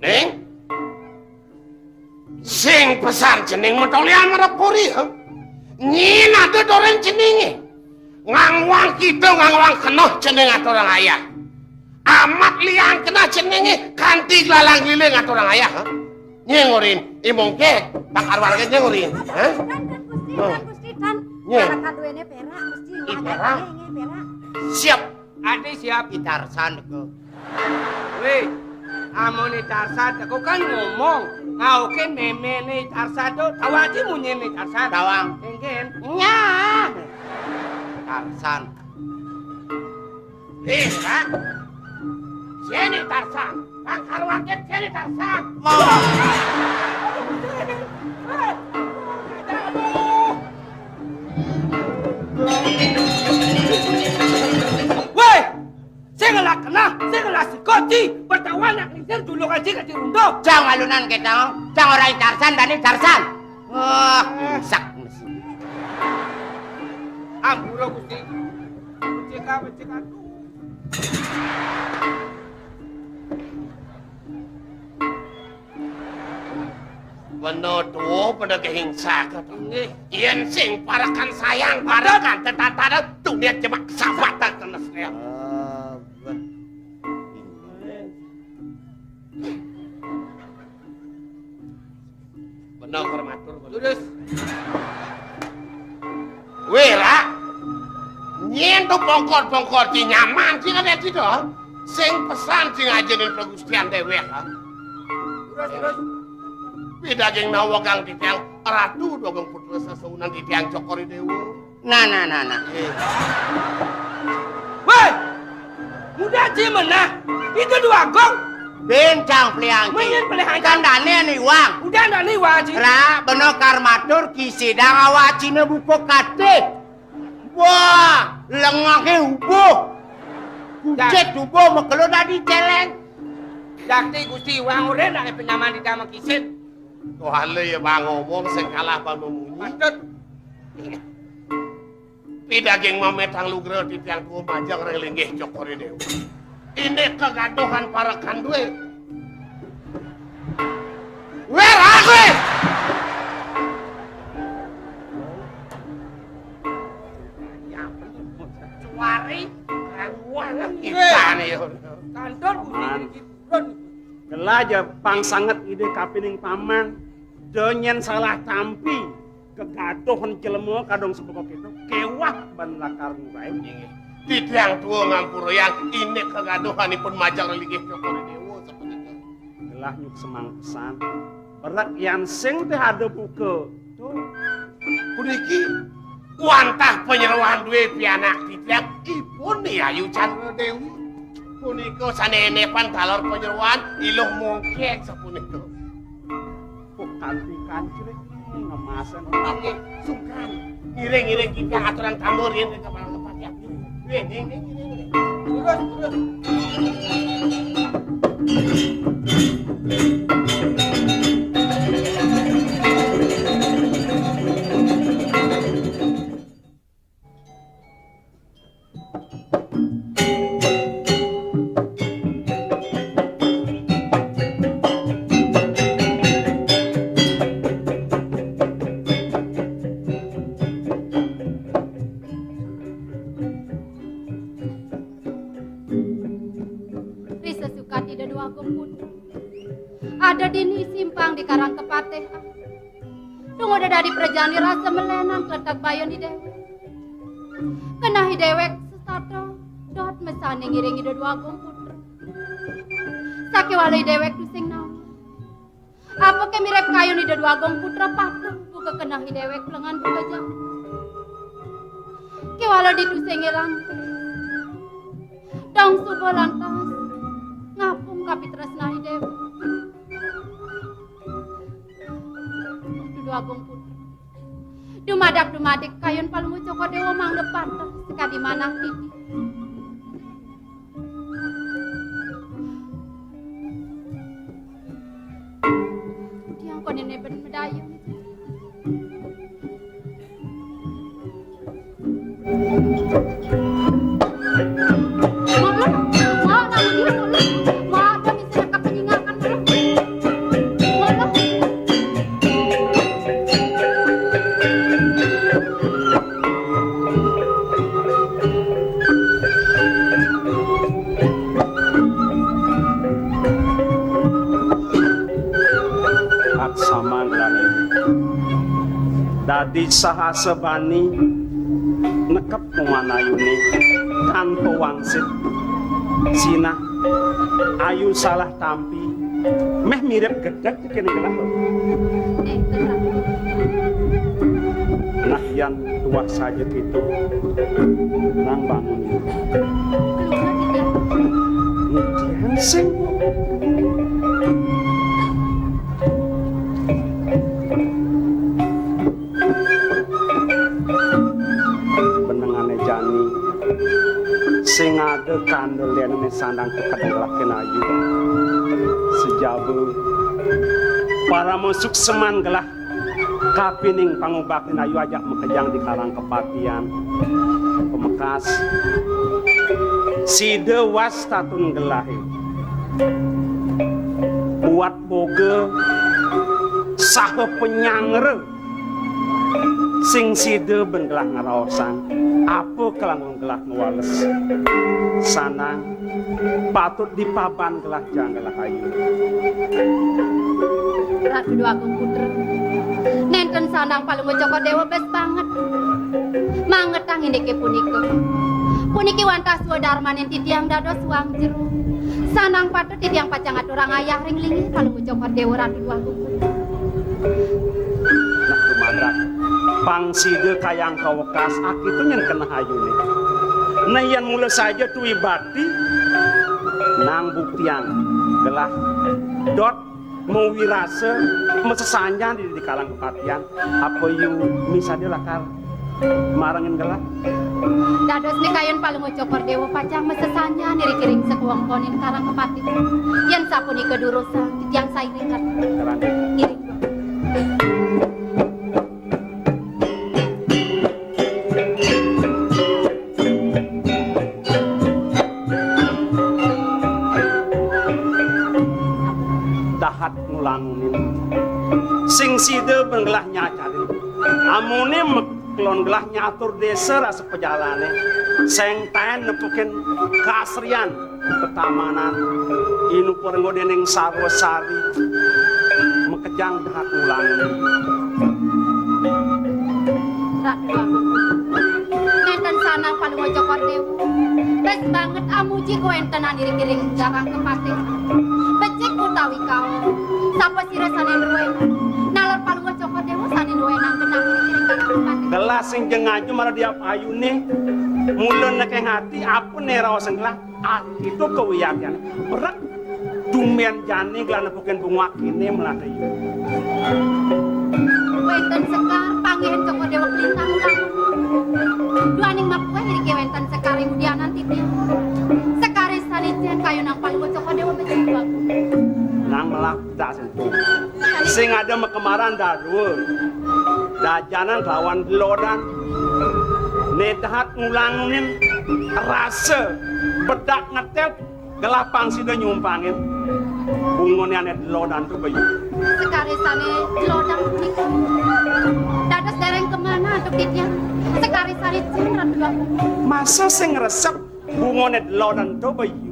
Ning, sing pesan jeneng metolian marep kuri, ya. Nyin ada doreng jenenge. Ngangwang kidul, ngangwang kenoh jeneng aturang ayah. Amat liang kenah jenenge kanthi lalang liling aturang ayah, ha? Nyeng urin, imongke, tak arwarke nyeng urin, ha? Gusti, oh. Gusti, Gusti, nyeng. Para kaduene perak, Gusti. Ih, perak? Nyeng, nyeng, perak. Siap. Adi siap. Itarsan, Dego. Weh, amune Tarsan, aku kan ngomong, ngaukin memene Tarsan tuh, tahu aja munyene Tarsan. Tawang. Kengken. Nyah. Tarsan. Eh, kan? Sini Tarsan. Kan karuan sini Tarsan. Mau. Weh! Sing ngelah kenah, sing ngelah sikut, Ci. Pertawan nak lingsir dulu kan, Ci, ka Ci Runduk. Jang alunan ketang, jang ora Tarsan, bani Tarsan. Wah, rusak mesin. Ampura, Gusti. Becik, becik, aduh. Wena tuwa pada kehingsak. Nggih. Yen sing parekan sayang, parekan tetatanan, dunia cuma kesabatan tenes ya. Ah, wah. Bener, kor matur, bener. Terus. Weh, Ra. Nyen to pongkor-pongkor di nyaman sing ada di to. Sing pesan sing ajenin Pragustian dewek, ha. Terus, terus. Beda geng nawa kang titiang ratu dogang putra sesaunan titiang cokori dewa. Nah, nah, nah, nah. Eh. Weh! Muda Cimenah, itu dua gong. Bencang peliang ci. Mungkin peliang ci. Kan dane ane iwang. Udah dane iwang ci. Ra bena kar matur kisidang awak cine buka katih. Wah, lengahe ubuh. Kucit ubuh, makelo dadi celeng. Jakti Gusti Iwang Urin ane penyaman di Dama Kisid. Tuh ale ya bang ngomong sing kalah bang memunyi. Patut. Pidaging mametang lugra titiang tua majeng ring linggih Cokor I Dewa. Indik kegaduhan parekan duwe. Wér aku. Cuari karuan kita nih. Kantor Paman. Gelah ja pang sanget Ida kapining Paman. Da nyén salah tampi, kegaduhan jelema kadung sebuka kita, kéweh ban lakar ngurai. Inggih. Titiang tua ngampurayang indik kegaduhanipun majeng linggih Cokor I Dewa sapunika. Gelah nyuk semangkusan. Berat yan sing teh ada buka. Tuh. Puniki wantah panyeroan duwe pianak titiang ipun Ni Ayu Candra Dewi. Punika sané enepan taler panyeroan iluh mongkek sapunika. Kok kanti kancil ngemasen. Oke, sungkan. Ngiring-ngiring kita aturan tambur yen ke kepala tempat ya. Weh, ning, ning, ning, ning. Terus, terus. Ri sesukat Ida Dwagung Putra. Ada dini simpang di Karang Kepatihan. Tung udah dadi prajani rasa melenan keletak bayon di dewek. Kenah i dewek sesata dot mesane ngiring Ida Dwagung Putra. Sakéwala i dewek tusing nawa. Apa ké mirip kayun Ida Dwagung Putra patuh buka kenah i dewek lengan buka jam. Kéwala ditusing lantas. Dong suba lantas ngapung kapitresnan i dewek. Duh Agung Putra. Dumadak-dumadik kayun Palungguh Cokor Dewa mangda pateh sakadi manah titi. Tiang koné neben medayung. Laksamana dadi sahasa bani nekep muan ayuné tanpa wangsit. Sinah ayu salah tampi, méh mirip gedeg kéné gelah. Nah, yan tuah saja kéto, nang bangun. Nitian sing. Benengané jani sing ada kandelené sandang kekedeng lakin ayu. Sejaba parama sukseman gelah kapining pangubaktin ayu ajak makejang di Karang Kepatian. Pamekas sida wastatun gelahé. Buat boga saha panyanggra sing sida ben gelah ngraosang apa kalangkung gelah ngwales. Sanang patut dipaban gelah janggelah ayu. Ratu Déwa Agung Putra, nénten sanang Palungguh Cokor Déwa bes banget. Mangetang indiké punika. Puniki wantah swadarmaning titiang dados suang jero. Sanang patut titiang pacang aturang ayah ring linggih Palungguh Cokor Déwa Ratu Déwa Agung Putra. Nah, dumadak pang sida kayang kawekas, akitu nyén keneh ayuné. Nah, yén mula saja tuwi bakti, nang buktiang Gelah dot mawirasa masesanjan di, di karang kapatihan. Apa yu misadia lakar marengin gelah? Dados nika yen Palungguh Cokor Dewa pacang masesanjan ring kiring sekuwengkonin karang kapatihan. Yen sapunika durusang titiang sairing. Iring. Dahat ngulangunin. Sing sida ben gelah nyacarin. Amuné mek-, kelon gelah nyatur désa rasa pajalane. Sing taén nepukin kasrian tetamanan. Inupa rengga déning sarwa sari. Makejang dahat ngulangunin. Ratu Agung. Nénten sanah Palungguh Cokor Dewa. Bes banget amuji kawéntenan iring-iring garang kepatih. Becik utawi kaon. Sapa sira sané nduwé? Naler Palungguh Cokor Dewa sané nduwé nang genah iring-iring garang kepatih. Gelah sing jeng aju marang diap ayuné. Mula nekeng ati, apa né raos gelah? Ati to kawiaktian. Brek. Dumen jani gelah nepukin bunga kéné melati. Wénten sekar, panggihin Cokor Dewa kalintang ulang. Duaning makuweh iriki wénten sekar ing udianan titiang. Sekaré sané cén kayunang Palungguh Cokor Dewa becik dua. Nang melah dak sentuh. Sing ada makemaran dadua. Dajanan lawan delodan. Né dahat ngulangunin rasa bedak ngetel. Gelah pang sida nyumpangin bungané ané delodan to bayu. Sekaré sané delodan punika. Dados dereng kamanah antuk titiang. Sekaré sané cén Ratu Agung. Masa sing ngresep bungané delodan to bayu?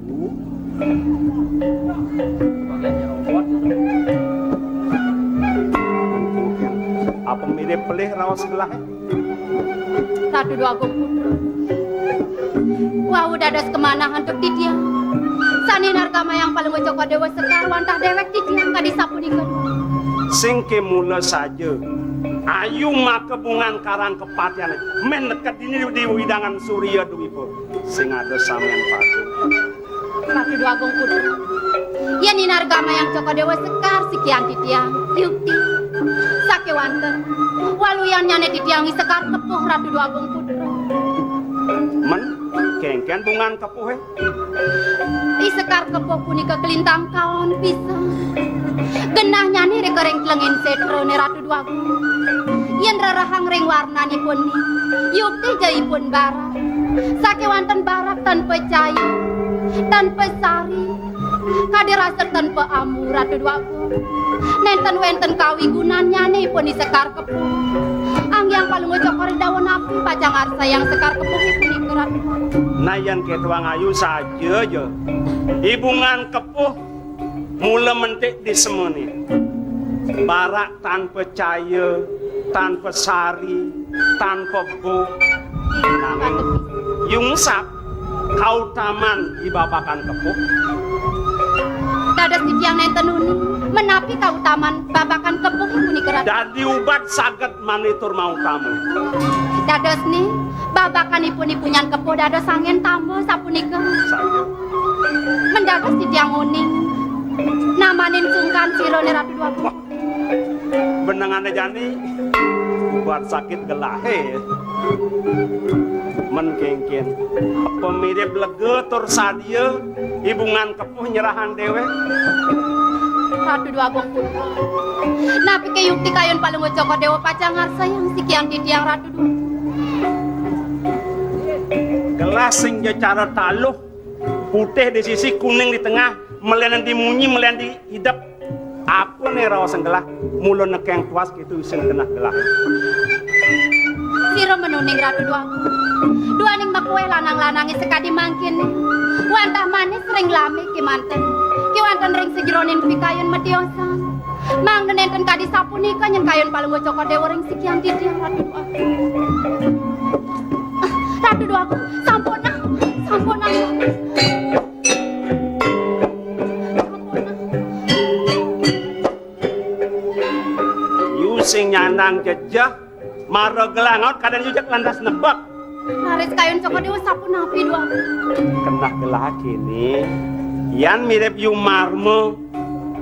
Apa mirip pelih raos gelahé? Ratu Déwa Agung Putra. Wau dados kamanah antuk titiang. Sané nargamayang Palungguh Cokor Déwa Sekar wantah déwék titiang kadi sapunika. Sing ké mula saja. Ayu maka bungan karang kepatihan. Mén neked dini di wewidangan Surya Dwipa. Sing ada samén patut. Ratu Déwa Agung Putra. Yén inargamayang Cokor Déwa Sekar sikian titiang, yukti. Sakéwanten, waluyannyané titiang I Sekar Kepuh Ratu Déwa Agung Putra. Men, kénkén bungan kepuhé? I Sekar Kepuh punika kalintang kaon pisan. Genahnyané ring kering tlengin sétrané Ratu Déwa Agung. Yén rerehang ring warnanipun, yukti ja ipun barak. Sakéwanten barak tanpa caya, tanpa sari, kadi rasa tanpa ambu, Ratu Déwa Agung. Nénten wénten kawigunannyané ipun I Sekar Kepuh. Anggihan Palungguh Cokor Déwa napi pacang ngarsayang Sekar Kepuh punika, Ratu Déwa Agung. Nah, yén kéto ayu saja ja. I bungan kepuh mula mentik di semané. Barak tanpa caya, tanpa sari, tanpa bo. Nanging yungsap kautaman I Babakan Kepuh. Dados titiang nénten uning, menapi kautaman Babakan Kepuh punika, Ratu? Dadi ubat saget mani tur mautama. Dados ni, babakanipun I Bungan Kepuh dados anggén tamba sapunika. Saja. Mendados titiang uning. Namanin sungkan sirané Ratu Déwa Agung. Benengané jani ubat sakit gelahé. Men kénkén. Apa mirip lega tur sadia I Bungan Kepuh nyerahang déwék? Ratu Déwa Agung Putra. Napiké yukti kayun Palungguh Cokor Déwa pacang ngarsayang sikian titiang, Ratu Déwa? Gelah sing ja cara taluh, putih di sisi, kuning di tengah, melian di munyi, melian di idep. Apa né raos gelah? Mula nekéng tuas kéto isin genah gelah. Sira menuning, Ratu Déwa Agung. Duaning makuweh lanang-lanangé sakadi mangkin. Wantah manis ring lami kémanten. Kéwanten ring sajeroning pikayun matiosan. Mangda nénten kadi sapunika nyén kayun Palungguh Cokor Déwa ring sikian titiang, Ratu Déwa Agung. Ah, Ratu Déwa Agung, sampunang, sampunang. Sampunang. Yu sing nyandang jejeh, mara gelah ngaut kadén yu jeg lantas nebak. Raris kayun Cokor Déwa sapunapi, Déwa Agung? Genah gelah kéné. Yan mirip yu marma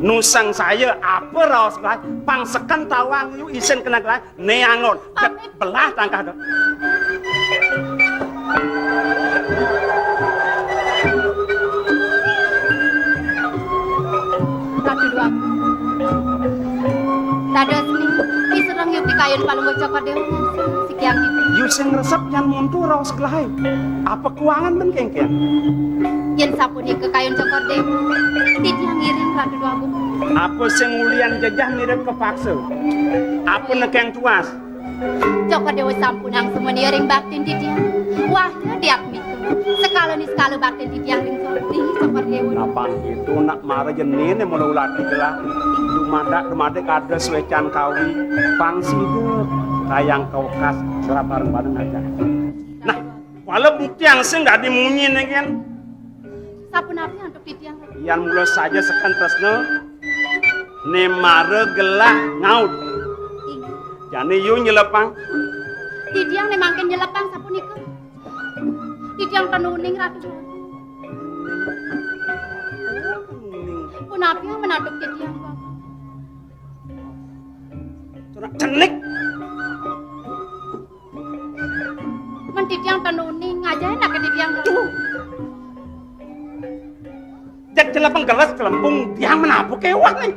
nusang saya apa raos gelah, pang seken tawang yu isin kena gelah, ne angon. Pamit. Belah tangkah dong. Ratu Dwagung. Dados ni, isereng yu pikayun Palungguh Cokor Dewa, sikian titik. Yu sing ngresep yan muntu raos gelahe. Apa kuangan men kengken? Yen sapunika kayun Cokor Dewa, titiang ngiring Ratu Dwagung. Apa sing ulian jejeh mirip kepaksa? Apa nekeng tuas? Cokor Dewa sampunang sumania ring baktin titiang. Wah, diak mika. Sekala niskala baktin titiang ring Cokor, ring Cokor Dewa. Napang itu nak mara jenine mula ulati gelah. Dumadak, dumadak ada suecan kawi. Pang sida kayang kaukas gelah bareng-bareng aja. Nah, wala buktiang sing dadi munyi ne, Gen. Sapunapi antuk titiang? Yan mula saja seken tresna, ne mara gelah ngaud. Inggih. Jani yu nyelepang. Titiang ne mangkin nyelepang sapunika. Titiang tan uning, Ratu. Punapi men antuk titiang, Bapak? Cenik. Men titiang tan uning, ajahe nak titiang. Tuh. Jak jelepeng gelas celempung tiang menapu kewah nih.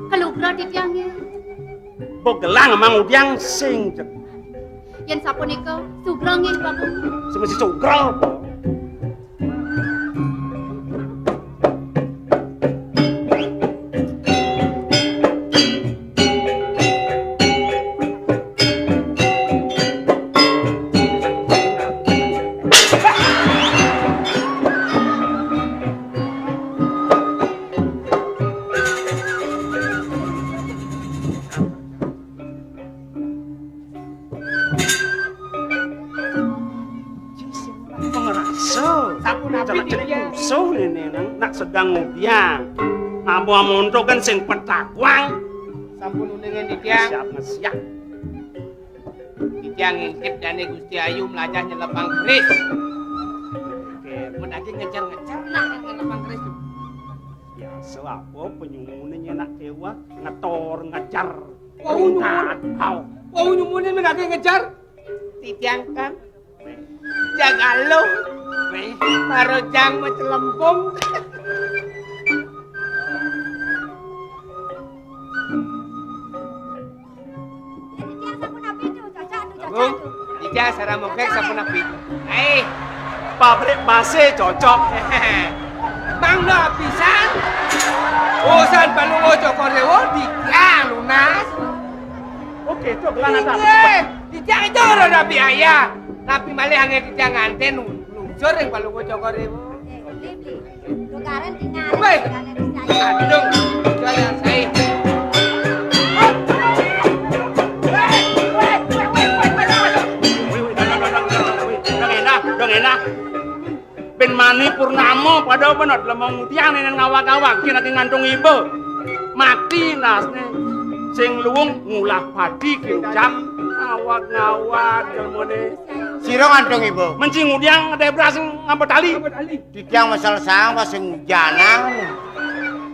Kalugra titiang ya. Bo gelang emang udiang sing cek. Yen sapunika sugra nggih, Bapak. Semesti sugra. Pengrasa. Sapunapi, Cak, Cak, titiang? Musuh ini nang nak sedang ngudiang. Ambo amonto kan sing petakwang. Sampun uningan titiang. Siap, siap. Titiang ngintip dane Gusti Ayu melajah nyelepang keris. Oke. Mun agi ngejar-ngejar nak nyelepang keris tuh. Biasa apa penyumune nyenak dewa ngetor ngejar. Wau nyumune. Hau. Wau nyumune men agi ngejar. Titiang kan. Jagaluh. Weh. Karo jang macelempung. Titiang sapunapi tu, Cocok tu, Cocok tu. Titiang sareng mongkek sapunapi. Hai. Pabrik base cocok. Mangda pisan. Urusan Palungguh Cokor Dewa titiang lunas. Oke, itu gelang atas. Inggih, titiang itu roda biaya. Tapi malih anggen titiang nganten lungsur ring Palungguh Cokor Dewa. Oke, beli, beli. Tukaran tinggal. Weh. Aduh, jual yang saya. Dong enak, dong enak. Ben mani purnama pada benot lemong tiang nenen ngawag-ngawag, kina ki ngantung iba. Mati nasne. Sing luung ngulah padi ki ucap. Ngawag-ngawag, jemone. Sira ngantung iba. Menci ngudiang ada beras ngapa tali. Titiang mesel sang pas sing hujanan.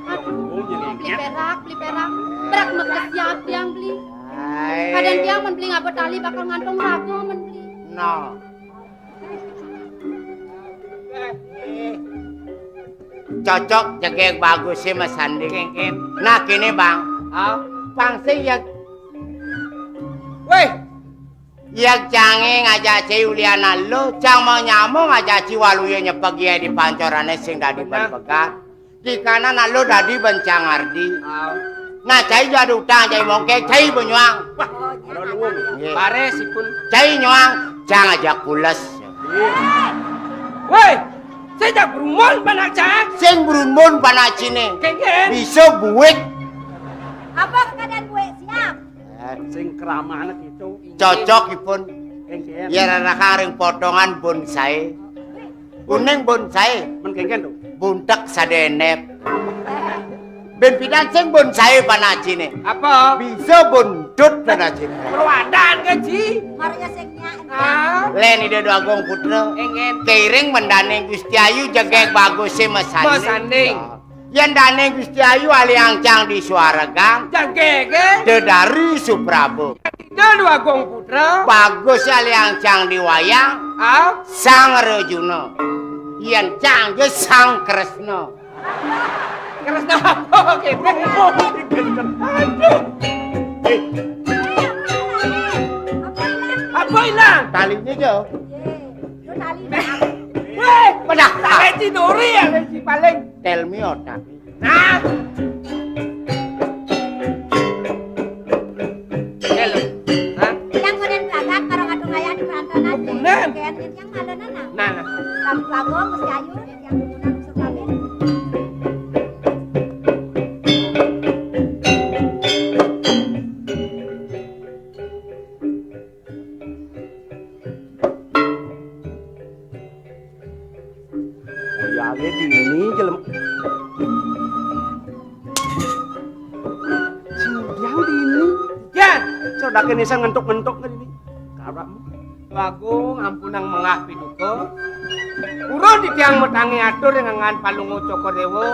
Aduh, beli perak, beli perak. Perak mekes siap tiang beli. Hai. Kadang tiang men beli ngapa tali bakal ngantung raga men beli. No. Cocok jegeg bagus sih Mas Sandi. Kengken. Nah, kene, Bang. Ah. Pang sing ya. Weh, Yag cange ngajaci ulian aluh, cang mau nyamung ngajaci waluya nyepeg iya di pancorane sing dadi ben pegat. Di kanan aluh dadi ben cang ngardi. Nah, cai jadi utang, cai mongkek, cai benyuang. Wah, ada luwung. Nggih. Baresipun. Cai nyuang, cang aja kules. Woi, sing jak brumun panak cang. Sing brumun panacine. Kengken. Bisa buik. Apa keadaan buik siap? Eh, sing kramane gitu. Cocokipun. Kengken. Ya raraka ring potongan bonsai. Kuning bonsai. Men kengken to. Buntek sadenep. Ben pidan sing bonsai panacine. Apa? Bisa bon Dut pada cina. Perwadan ka, Ji? Maria sing nyak. Ah. Lén Ida Déwa Agung Putra. Enggén. Kairing mendaning Gusti Ayu jegég bagusé masanding. Masanding. Yén dané Gusti Ayu aliang cang di suaregang. Jegégé. Dedari Suprabo. Ida Déwa Agung Putra. Bagus aliang cang di wayang. Ah. Sang Rejuna. Yén cang ja Sang Kresna. Kresna apa kéné? Aduh. Apa ilang? Taliné, Jo. Wéh, pada. Tali duri ya, si paling. Tell me otak. Nah. Halo. Hah? Yang kemudian berangkat, orang adu ngayah di perantauan aja. Bener. Kayak yang malu nana. Nah, nah. Kamu bagus, Gusti Ayu, yang guna musuh kami. Yalé dini jelema. Sing yang dini. Jan, codaké nisan ngentuk-ngentuk ka dini. Karep. Bagong, ampunang mengah piduka. Purun titiang matangi atur ring anggan Palungguh Cokor Déwa,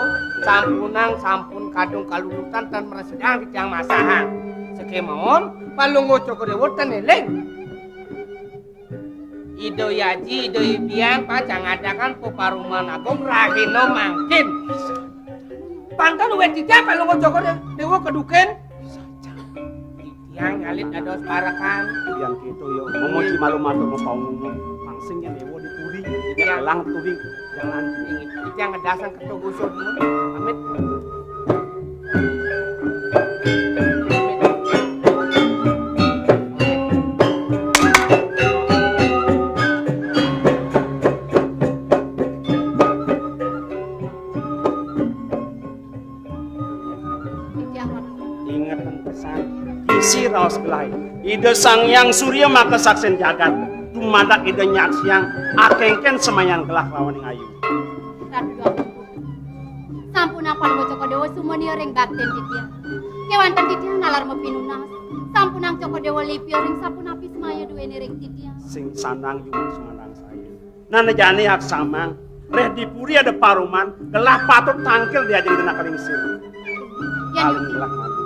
sampunang sampun kadung kalulutan tan mrasidang titiang masahang. Sakémaon, Palungguh Cokor Déwa tan éling. Ida Aji, Ida Biang pacang ngadakan peparuman agung rahina mangkin. Panten wit titiang Palungguh Cokor Déwa kedukin. Titiang ngalit dados parekan. Yén kéto ya, memuji malu matur mapaungu. Langsung yén déwa di puri, yén elang turi, jangan. Titiang ngedasang keto gusur. Amit. Inget pesan. Isi raos gelah. Ida Sang Hyang Surya maka saksin jagat. Dumadak Ida nyaksiang akéngkén semayan gelah lawaning ayu. Ratu Déwa Agung. Sampunang Palungguh Cokor Déwa sumania ring baktin titiang. Kéwanten titiang nalar mapinunas. Sampunang Cokor Déwa lipia ring sapunapi semaya duéné ring titiang. Sing sandang jumah sumandang saya. Nana jani aksamang, réh di puri ada paruman, gelah patut tangkil di ajeng denak lingsir. Yén Alun gelah mati.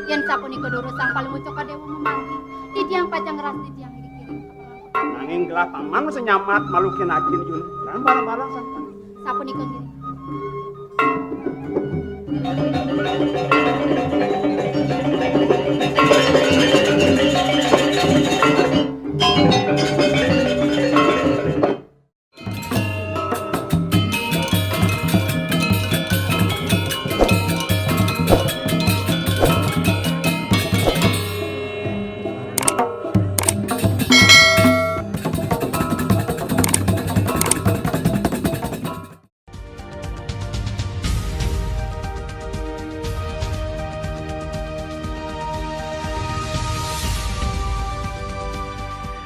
Yén sapunika durus Sang Palungguh Cokor Déwa memanggih, titiang pacang ngeras titiang dikiring. Nanging gelah paman mesti nyamat malukin ajin yun. Lan barang-barang santang. Sapunika ngiring.